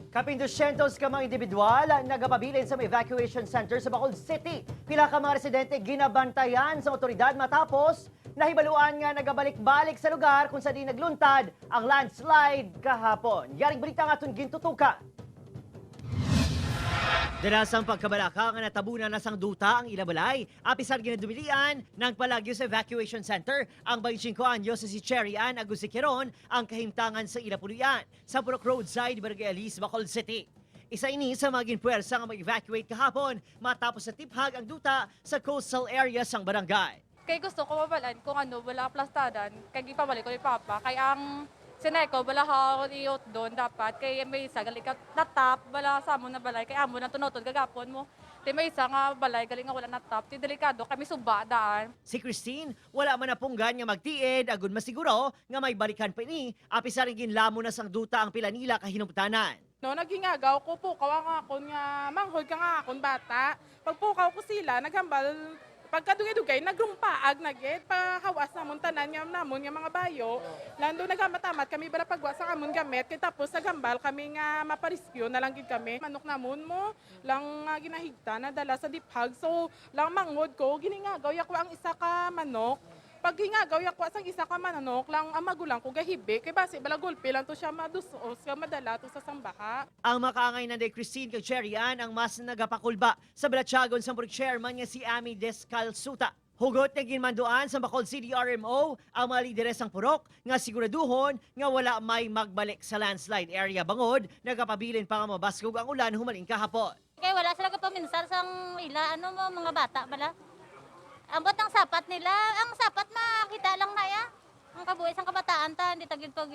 Kapin 200 ka mga individual nagapabilin sa may evacuation center sa Bacolod City. Pila ka mga residente ginabantayan sa otoridad matapos nahibaluan nga nagabalik-balik sa lugar kung sa di nagluntad ang landslide kahapon. Yaring balita nga aton gintutukan. Dala sang pagkabalaka nga natabunan na sang duta ang ilabalay, apisar ginadumilian ng palagyo sa evacuation center ang 25 anyos sa si Cherry Ann Agusiquiron ang kahimtangan sa ila puluyan sa Purok Roadside, Barangay Alis, Bacolod City. Isa ini sa mga ginpuwersa nga mag-evacuate kahapon matapos sa tiphag ang duta sa coastal area sang barangay. Kay gusto ko mabalan kung ano, wala aplastadan, kay gipabalik ko ni Papa. Kay ang sinay ko, wala ka iot doon dapat. Kay may isa, gali ka natap, wala sa amo na balay. Kay amo na tunotod, gagapon mo. Ti may isa nga balay, gali nga wala natap. Ti delikado, kami suba daan. Si Christine, wala man napunggan nga magtiid agun masiguro nga may balikan pa ini apisar ginlamo na sang duta ang pila nila kahinumtanan. No, nagingagaw ko, pukaw ang akon nga manghod ka nga akon bata. Pagpukaw ko sila, naghambal pagkadugay-dugay nagrumpaag na gid pahawas namon tanan nga namon nga mga bayo. Lando naghamatamat kami bala pagwa sa amon gamit kay tapos naghambal kami nga maparescue na lang gid kami. Manok namon mo lang nga ginahigta na dala sa diphag. So lang mangod ko giningagaw yako ang isa ka manok. Pag gingagaw yakwa sang isa ka manok lang ang magulang ko gahibi kay basi bala gulpi lang to siya madusos ka madala to sa sambaha. Ang makaangay na day Christine kag Cherry Ann ang mas nagapakulba sa Balatsagon sa Purok chairman nga si Ami Descalzuta. Hugot nga ginmanduan sa Bacolod City RMO ang mga lideres sang purok nga siguraduhon nga wala may magbalik sa landslide area bangod nagapabilin pa nga mabaskog ang ulan humaling kahapon. Kaya wala sila kapaminsar sang ila, ano mo, mga bata bala. Ambot ang sapat nila, ang sapat makita lang na ya. Ang kabuhi sang kabataan ta, hindi tagid pag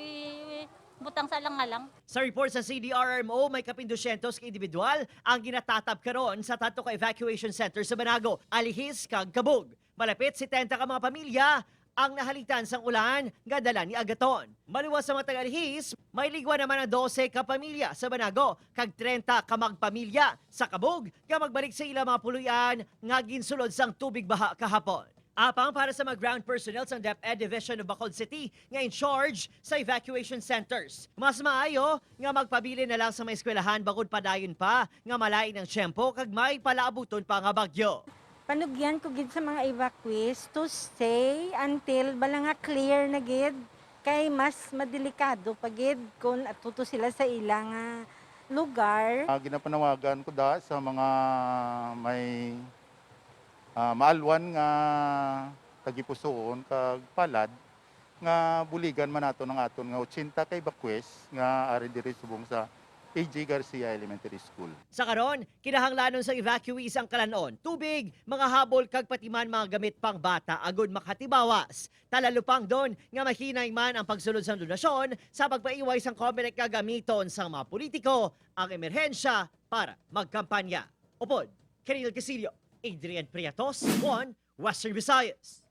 butang sa alang-alang. Sa report sa CDRMO, may kapin 200 ka individual ang ginatatab karon sa tatlo ka evacuation center sa Banago, Alihis kag Kabug. Malapit 70 ka mga pamilya ang nahalitan sang ulan nga dala ni Agaton. Maluwas sa mga taga-Alihis, may ligwa naman ang 12 ka pamilya sa Banago kag 30 ka magpamilya sa Kabug nga magbalik sa ilang mga puluyan nga ginsulod sang tubig baha kahapon. Apang para sa mga ground personnel sa DepEd Division of Bacolod City nga in charge sa evacuation centers. Mas maayo nga magpabili na lang sa mga eskwelahan bagod padayon pa nga malain ang tiyempo kag may palaabuton pa nga bagyo. Panugyan ko gid sa mga evacuees to stay until bala nga clear na gid kay mas madelikado pa gid kung atuto sila sa ilang lugar. Ginapanawagan ko da sa mga may maalwan nga tagipusoon kag palad nga buligan man nato ng aton nga 80 kay evacuees nga ari diri subong sa AJ Garcia Elementary School. Sa karon, kinahanglanon sa evacuees ang kalanon, tubig, mga habol kag patiman mga gamit pang bata agud makatibawas. Talalupang doon nga mahinay man ang pagsulod sa donasyon sa pagpaiway sang COMELEC nga gamiton sa mga politiko ang emerhensya para magkampanya. Upod, Keril Casillo, Adrian Priatos, 1 Western Visayas.